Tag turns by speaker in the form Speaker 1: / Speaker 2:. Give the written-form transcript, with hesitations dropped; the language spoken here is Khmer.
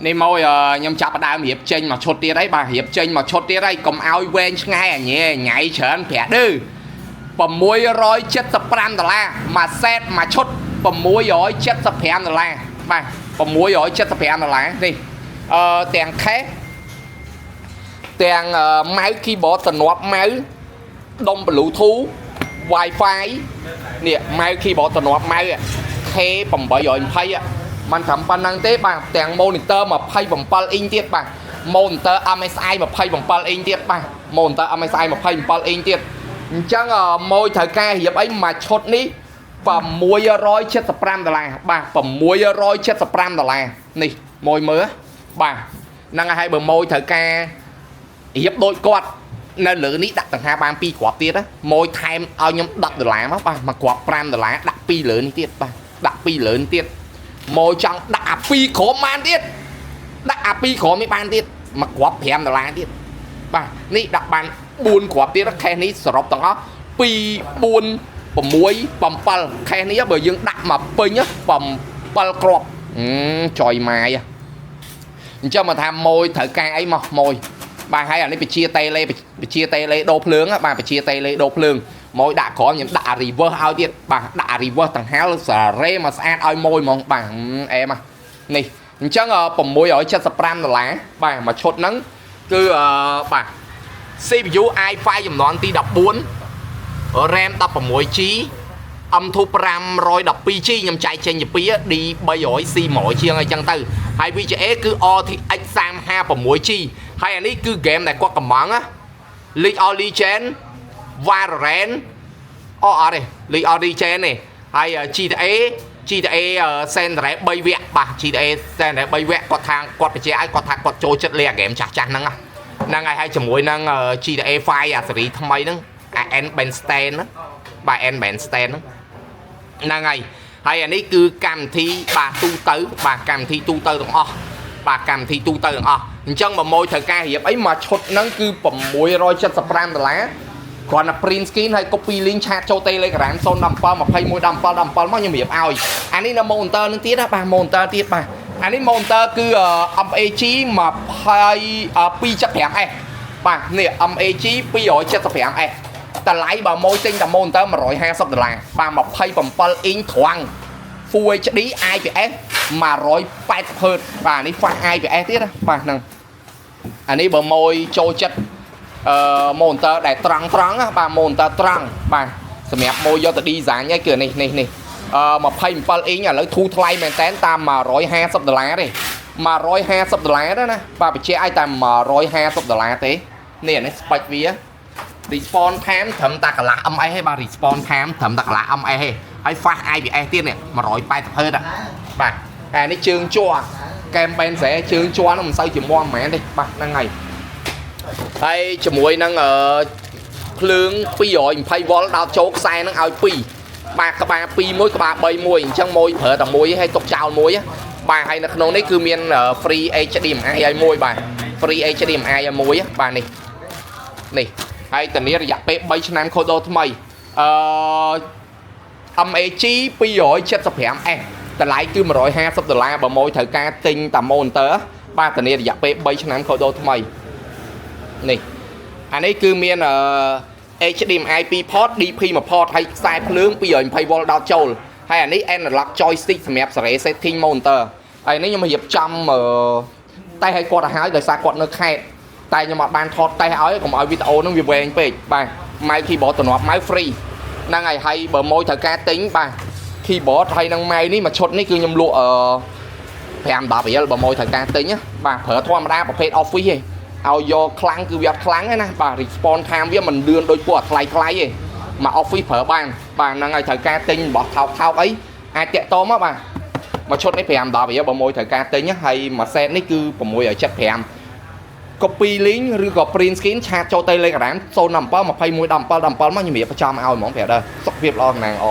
Speaker 1: នេះមកខ្ញុំចាប់ផ្ដើមរៀបចេញមកឈុតទៀតហើយបាទរៀបចេញមកឈុតទៀតហើយកុំឲ្យវែងឆ្ងាយអញញ៉ៃច្រើនប្រាក់ឌឺ675ដុល្លារមួយ set មួយឈុត675ដុល្លារបាទ675ដុល្លារនេះទាំង case ទាំង mouse keyboard តំណប់ mouse ដុំ Bluetooth Wi-Fi នេះ mouse keyboard តំណប់ mouse K820 มันត្រឹមប៉ុណ្្នឹងទេបាទទាំង monitor 27អ៊ីងទៀតបាទ monitor MSI 27អ៊ីងទៀតបាទ monitor MSI 27អ៊ីងទៀតអញ្ចឹងម៉ួយត្រូវការរៀបអីមួយឈុតនេះ675ដុល្លារបាទ675ដុល្លារនេះម៉ួយមើលបាទហ្នឹងហើយបើម៉ួយត្រូវការរៀបដូចគាត់នៅលើនេះដាក់ដង្ហាបាន2គ្រាប់ទៀតណាម៉ួយថែមឲ្យខ្ញុំ10ដុល្លារមកបាទមួយគ្រាប់5ដុល្លារដាក់2លើនេះទៀតបាទដាក់2លើនេះទៀតម៉ួយចង់ដាក់អា2គ្រាប់បានទៀតដាក់អា2គ្រាប់នេះបានទៀតមួយគ្រាប់5ដុល្លារទៀតបាទនេះដាក់បាន4គ្រាប់ទៀត case នេះសរុបទាំងអស់2 4 6 7 case នេះបើយើងដាក់មកពេញ7គ្រាប់ចុយម៉ាយអញ្ចឹងមកថាម៉ួយត្រូវការអីមកម៉ួយបាទហើយអានេះបជាតេលេបជាតេលេដូរភ្លើងបាទបជាតេលេដូរភ្លើងម៉ួយដាក់ក្រោមខ្ញុំដាក់ reverse ឲ្យទៀតបាទដាក់ reverse ទាំងហាលសារ៉េមកស្អាតឲ្យម៉ួយហ្មងបាទអែមនេះអញ្ចឹង675ដុល្លារបាទមួយឈុតហ្នឹងគឺបាទ CPU i5 ចំនួនទី14 RAM 16 GB M2 512 G ខ្ញុំចែកចេញជាពីរ D 300 C 100ជាងអីចឹងទៅហើយ VGA គឺ RTX 356 G ហើយអានេះគឺ game ដែលគាត់កំងណា League of Legends Valorant អូអត់ទេ League of Legends ទេហើយ GTA San Andreas 3វគ្គបាទ GTA San Andreas 3វគ្គគាត់ថាគាត់បញ្ជាក់ឲ្យគាត់ថាគាត់ចូលចិត្តលេងអា game ចាស់ចាស់ហ្នឹងហ្នឹងហើយហើយជាមួយនឹង GTA 5អាស៊េរីថ្មីហ្នឹងអា N Bandstand ហ្នឹងបាទ N Bandstand ហ្នឹងហ្នឹងហើយហើយអានេះគឺកម្មវិធីបាទទូទៅបាទកម្មវិធីទូទៅទាំងអស់បាទកម្មវិធីទូទៅទាំងអស់អញ្ចឹងបើម៉ួយត្រូវការរៀបអីមួយឈុតហ្នឹងគឺ675ដុល្លារគ្រាន់តែ print screen ហើយ copy link chat ចូល Telegram 017 21 17 17មកខ្ញុំរៀបឲ្យអានេះនៅ monitor នឹងទៀតណាបាទ monitor ទៀតបាទអានេះ monitor គឺ MAG 20 275S បាទនេះ MAG 275S តម្លៃបើម៉ួយទិញតែ monitor 150ដុល្លារបាទ27អ៊ីងត្រង់ Full HD IPS 180 Hz បាទនេះ Fast IPS ទៀតណាបាទហ្នឹងអានេះបើម៉ួយចូលចិត្តmonitor ដែលត្រង់ត្រង់ណាបាទ monitor ត្រង់បាទសម្រាប់ម៉ួយយកទៅ design ហ្នឹងគឺនេះនេះនេះ27អ៊ីងឥឡូវធូរថ្លៃមែនតើតាម150ដុល្លារទេ150ដុល្លារណាបាទបញ្ជាក់ឲ្យតែ150ដុល្លារទេនេះអានេះ spec វា response time ត្រឹមតែកន្លះ ms ទេបាទ response time ត្រឹមតែកន្លះ ms ទេហើយ fast IPS ទៀតនេះ180 Hz បាទតែនេះជើងជ័រកែមបែនស្រែជើងជ័រនោះមិនសូវជាមាំហ្មងទេបាទហ្នឹងហើយហើយជាមួយនឹងអឺភ្លើង220 V ដោតចូលខ្សែហ្នឹងឲ្យ2បាទក្បាល2មួយក្បាល3មួយអញ្ចឹងមួយប្រើតែមួយហើយទុកចោលមួយបាទហើយនៅក្នុងនេះគឺមាន free HDMI ឲ្យមួយបាទ free HDMI ឲ្យមួយបាទនេះនេះហើយធានារយៈពេល3ឆ្នាំខូដូថ្មីអឺ MAG 275S តម្លៃគឺ150ដុល្លារបើម៉ួយត្រូវការទិញតា monitor បាទធានារយៈពេល3ឆ្នាំខូដូថ្មីនេះអានេះគឺមានអឺ HDMI 2 port DP 1 port ហើយខ្សែភ្លើង 220V ដោតចូលហើយអានេះ analog joystick សម្រាប់សេរី setting monitor ហើយនេះខ្ញុំរៀបចំអឺតែឲ្យគាត់ទៅហើយដោយសារគាត់នៅខេត្តតែខ្ញុំអត់បានថតតេស្តឲ្យកុំឲ្យវីដេអូហ្នឹងវាវែងពេកបាទ mouse keyboard តំណប់ mouse free ហ្នឹងហើយហើយបើម៉ួយត្រូវការទិញបាទ keyboard ហើយនឹង mouse នេះមួយឈុតនេះគឺខ្ញុំលក់អឺ5 10រៀលបើម៉ួយត្រូវការទិញណាបាទប្រើធម្មតាប្រភេទ Office ឯងឲ្យយកខ្លាំងគឺវាអត់ខ្លាំងទេណាបាទ response time វាមិនលឿនដូចពួកអាថ្លៃថ្លៃទេមក Office ប្រើបានបាទហ្នឹងហើយត្រូវការទិញរបស់ថោកថោកអីអាចតាក់តមកបាទមួយឈុតនេះ5 10រៀលបើម៉ួយត្រូវការទិញហើយមួយ set នេះគឺ675 copy link ឬក៏ print screen chat ចូល Telegram 017 21 17 17មកខ្ញុំរៀបចំឲ្យហ្មងប្រាប់ដល់សុខភាពល្អតំណាងអ